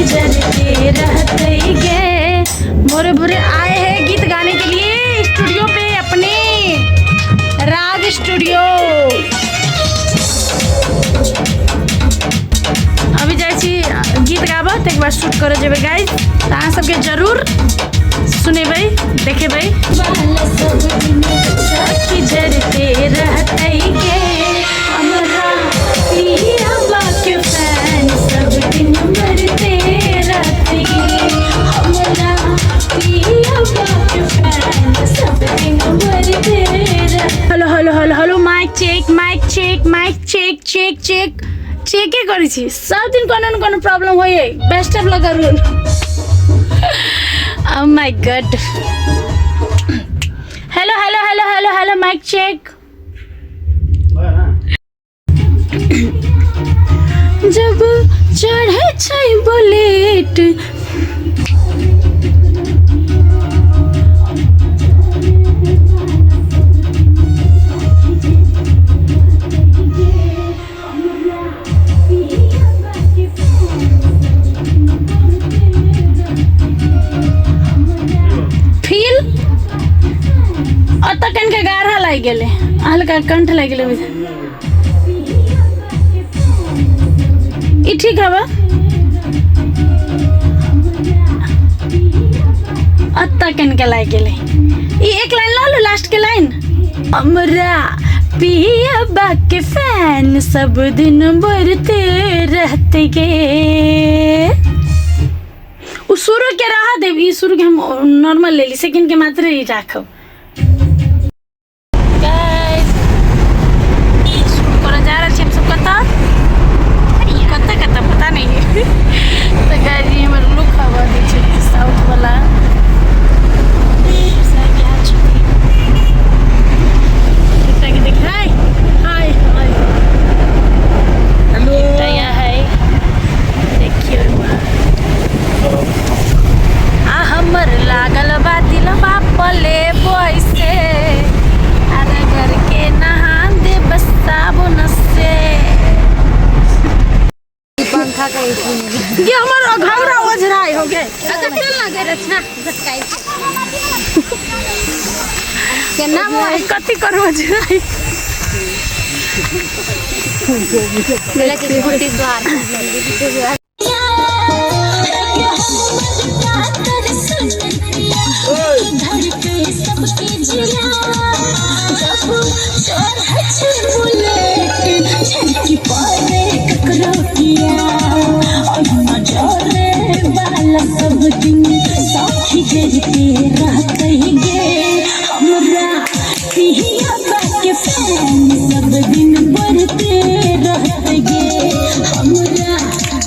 जरते रहते गे। भोरे भोरे आए हैं गीत गाने के लिए स्टूडियो पे, अपने राग स्टूडियो। अभी जाइ छी गीत गाबऽ, तकर बाद शूट करऽ जेबै गाइस। तऽ अहाँ सबके जरूर सुनेबै, देखेबै। सखी जरते रहतै गे, हमरा पियबा के फैन सब दिन मरते रहतै गे, हमरा पियबा के फैन सब दिन मरते रहतै। Hello hello hello hello, mic check, mic check, mic check, check check Cheke करै छी। सब दिन कोनो ने कोनो प्रॉब्लम होइए। बेस्ट ऑफ लक अरुण। Oh my God. Hello hello hello hello hello, mic check. जब चढ़े छै बुलेट फील ओतऽ कनिके गाढ़ा लागि गेलै, हल्का कंठ लागि गेलै। ई ठीक हवा। अतऽ कनिके लागि गेलै। ई एक लाइन लऽ लू, लास्ट के लाइन। हमरा पियबा के फैन सब दिन बढ़ते रहते गे। उ शुरू के रह देब, ई शुरू के हम नॉर्मल ले ली, सेकंड के मात्र ही राखब। Guys, shoot करऽ जा रहल छी हमसब। कतऽ कतऽ कतऽ पता नहीं। तऽ गाइस, ई हमर लुक हवा दै छै साउथ वाला। एकटा के देख, हाय हाय हाय। हेलो। एकटा यहाँ है, देखियौ। आ हमर लागल बा दिलवा पले बॉय से, अरे घर के नहा दे बस साबुन से। पंखा के ये हमर घघरा ओझराय हो गए। कते लगे रचना झटकाई केना? कथी करू ओझराय? छोटी द्वार। सब दिन साथी जरते रहते गे, हमरा पिहिया के फैन सब दिन बढ़ते रहते गे, हमरा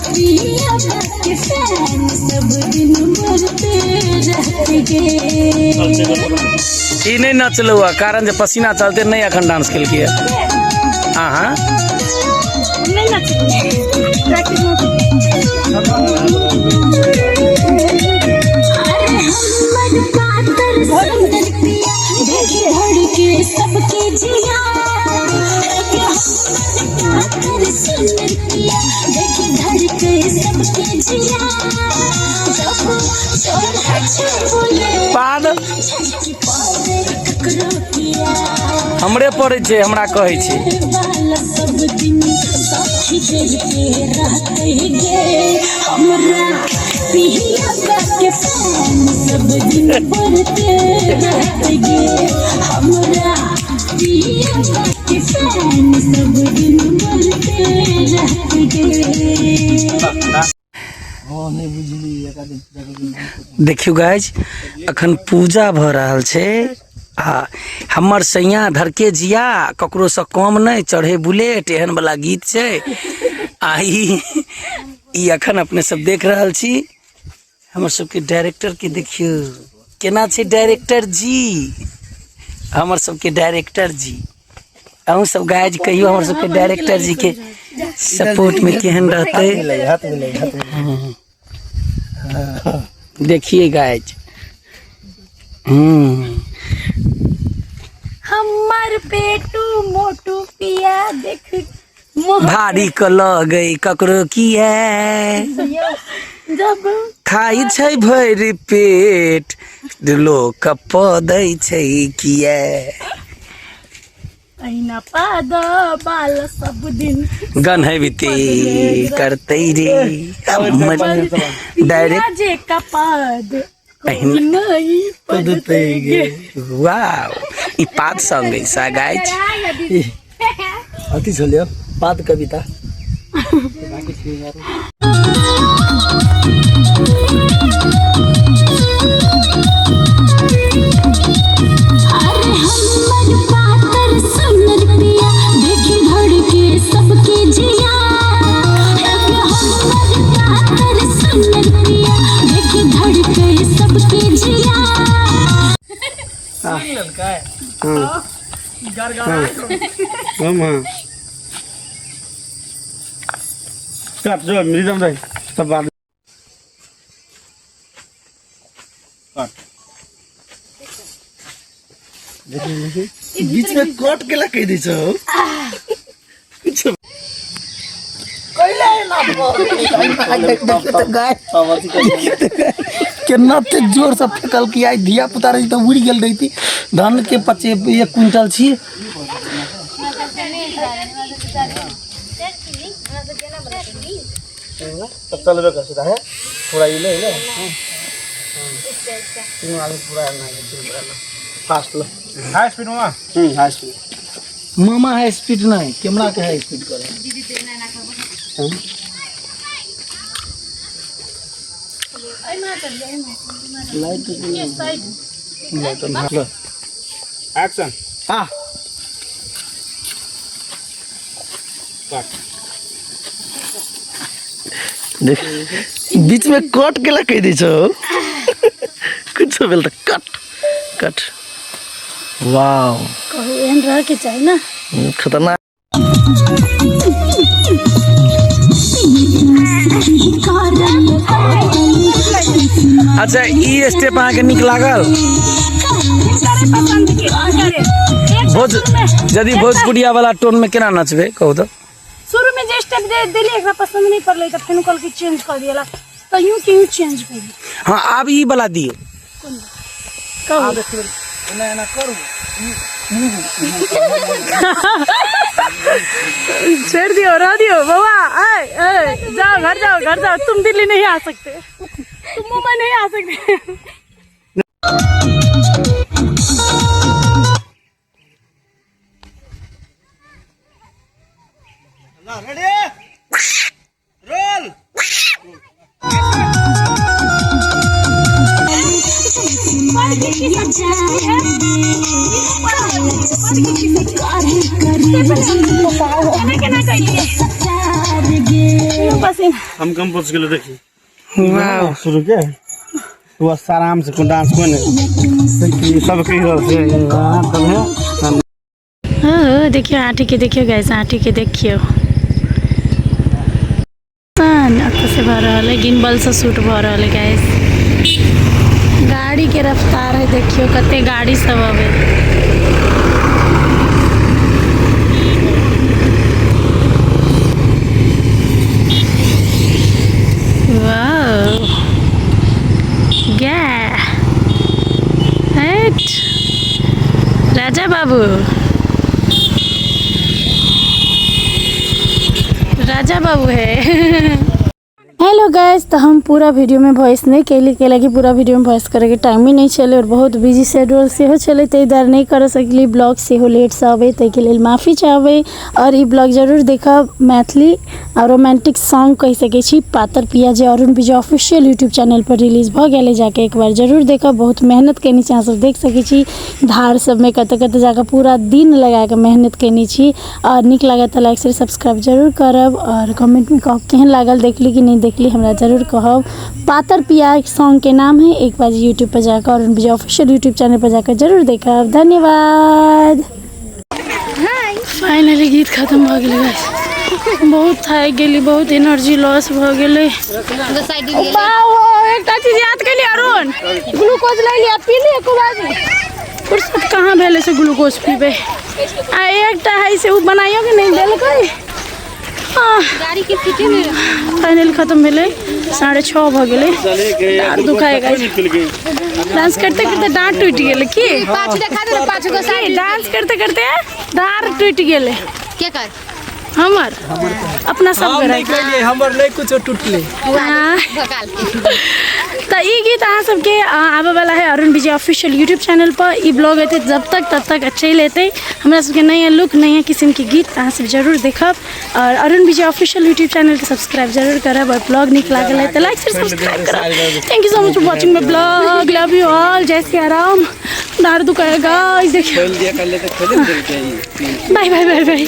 पिहिया के फैन सब दिन बढ़ते रहते गे। ई नहि नचलौ हँ, कारण जे पसीना चलते नहि एखन डांस केलकै अहाँ। नहीं नचलू, प्रैक्टिस। अरे हमर पातर सुंदर पिया देख धड़के सबके जिया, पातर सुंदर पिया देख धड़के सबके जिया, जब चढ़ छै बुलेट पाद झटकी पारे ककरो किया। हमरे पड़ै छै, हमरा कहै छै। वाला सब दिन साथी जरते रहते गे, हमरा पिहिया के फैन सब दिन बढ़ते रहते गे, हमरा पिहिया के फैन सब दिन बढ़ते रहते गे। देखियौ गाइज, अखन पूजा भऽ रहल छै आ हमर सैया धरके जिया ककरोसँ कम नहि, चढ़े बुलेट, एहन वाला गीत छै। आ ई ई अखन अपने सब देख रहल छी हमर सबके डायरेक्टर के। देखियौ केना छै डायरेक्टर जी, हमर सबके डायरेक्टर जी। अहूँ सब गाइज कहियो, हमर सबके डायरेक्टर जी के सपोर्ट में केहन रहतै? हाथ मिले, हाथ मिले। देखिए गाइज। हमर पेटू मोटू पिया देख मोह भारी क लगै ककरो किया। जब खाइ छै भरि पेट लोक पदै छै किए। अहिना पाद बाल सब दिन गन है बीती करतै रे डायरेक्ट जे कपाद अहिना नहीं पदतै गे। वाओ, ई पाद संग ऐसा गाय छै। अथी छलियै पाद कविता। अरे हमर पातर सुनर पिया देखी धड़के सबके जिया। एक हमर पातर सुनर पिया देखी धड़के सबके जिया। हम हाँ कट जो रिदम रही तब बाद कट। बीच में कट केला कहि दै छौ। केना ते जोर से फेकल कि आइ धिया पुता रही तऽ उड़ि गेल रहिती। धान के पचे 1 क्विंटल छी। तब चलबे कर सीधा है पूरा ये ले ले। तीनों आदमी पूरा ना फास्ट लो। हाई स्पीड मामा। हाई स्पीड मामा। हाई स्पीड नहीं, कैमरा के हाई स्पीड करे। लाइट। एक्शन। आ कट। देख, बीच में कट केला कहि दै छौ। कुछो भेल तऽ कट कट। वाओ, कहू एहन रह के चाही ना। खतरनाक। अच्छा, ई स्टेप अहाँके नीक लागल? पसंद के भोज यदि भोजपुरिया वाला टोन में केना नचबै कहू तऽ? शुरू में जे स्टेप दे देली एकरा पसंद नहीं पड़लै तऽ फेन कहलकै चेंज कर दियला, तऽ यूं के यूं चेंज कर दिया। हाँ, आब ई वाला दियौ। कहू एना एना करू। छोड़ दियो, रह दियो बाबा। आए आए, जाओ घर जाओ, घर जाओ। तुम दिल्ली नहीं आ सकते, तुम मुंबई नहीं आ सकते। Ready roll. हम कंपोज के लिए देखिए। वाओ, शुरू के वो आराम से डांस को ने सब कहि रहल छै तब है। हाँ, देखियो आँटी के, देखियो गाइस, आँटी के देखियो। एतऽ से भऽ रहल है, गिम्बल से शूट भऽ रहल है गाइस। गाड़ी के रफ्तार है, देखियो कते गाड़ी सब अबे। वाओ गे हट राजा बाबू, राजा बाबू है। हेलो गाइस, तो हम पूरा वीडियो में वॉइस नहीं कैली, कैला कि पूरा वीडियो में वॉइस करे के टाइम ही नहीं चले और बहुत बिजी शेड्यूल सेहो चले, ताहि दुआरे नहीं कर सकली। ब्लॉग सेहो लेट से अबै, ताहिके लेल माफ़ी चाहबै। और ई ब्लॉग जरूर देखब, मैथिली और रोमांटिक सॉन्ग कहि सकै छी, पातर पिया, जे अरुण विजय ऑफिशियल यूट्यूब चैनल पर रिलीज भऽ गेलै, जाके एक बार जरूर देखब। बहुत मेहनत केने छी, अहाँ सब देख सकै छी धार सबमे कतऽ कतऽ जाकऽ पूरा दिन लगाकऽ मेहनत केने छी। और नीक लागत तऽ लाइक शेयर सब्सक्राइब जरूर करब और कमेंटमे कहब केहन लागल, देखली कि नहीं देखली, हमरा जरूर कहब। पातर पिया सॉन्ग के नाम है। एक बार यूट्यूब पर जाकर अरुण विजय ऑफिशियल यूट्यूब चैनल पर जाकर जरूर देखब। धन्यवाद। फाइनली गीत खत्म भऽ गेलै गाइस। बहुत थाकि गेली, बहुत एनर्जी लॉस भऽ गेलै। बाओ, एकटा चीज याद केली अरुण, ग्लूकोज लै लिया, पी लिया एको बाजी। फुर्सत कहाँ भेलै से ग्लूकोज पीबै। आ एकटा है से ओ बनाइयो के नहि देलकै। गाड़ी के सीटे में फाइनल खत्म भेलै। 6:30 भऽ गेलै। डाँट दुखाए गाइस, डांस करते करते डाँट टूटि गेलै की। पाछू देखा दे पाछू के की डांस करते करते डाँट टूटि गेलै। के कर हमर अपना सब हम नहीं कैलिए, हमर नहीं कुछो टूटले। हाँ। भकाल तऽ ई गीत अहाँ सबके आबऽ वाला है अरुण विजय ऑफिशियल यूट्यूब चैनल पर। ई ब्लॉग हेतै जब तक तब तक चलि एतै। हमरा सबके नया लुक नया किस्म के गीत अहाँ सब जरूर देखब और अरुण विजय ऑफिशियल यूट्यूब चैनल के सब्सक्राइब जरूर करब और ब्लॉग नीक लागल है तऽ लाइक शेयर सब्सक्राइब करब। Thank you so much for watching my blog, love you all, जय सिया राम। डाँट दुखाए गाइस, देखियो। Bye bye bye bye.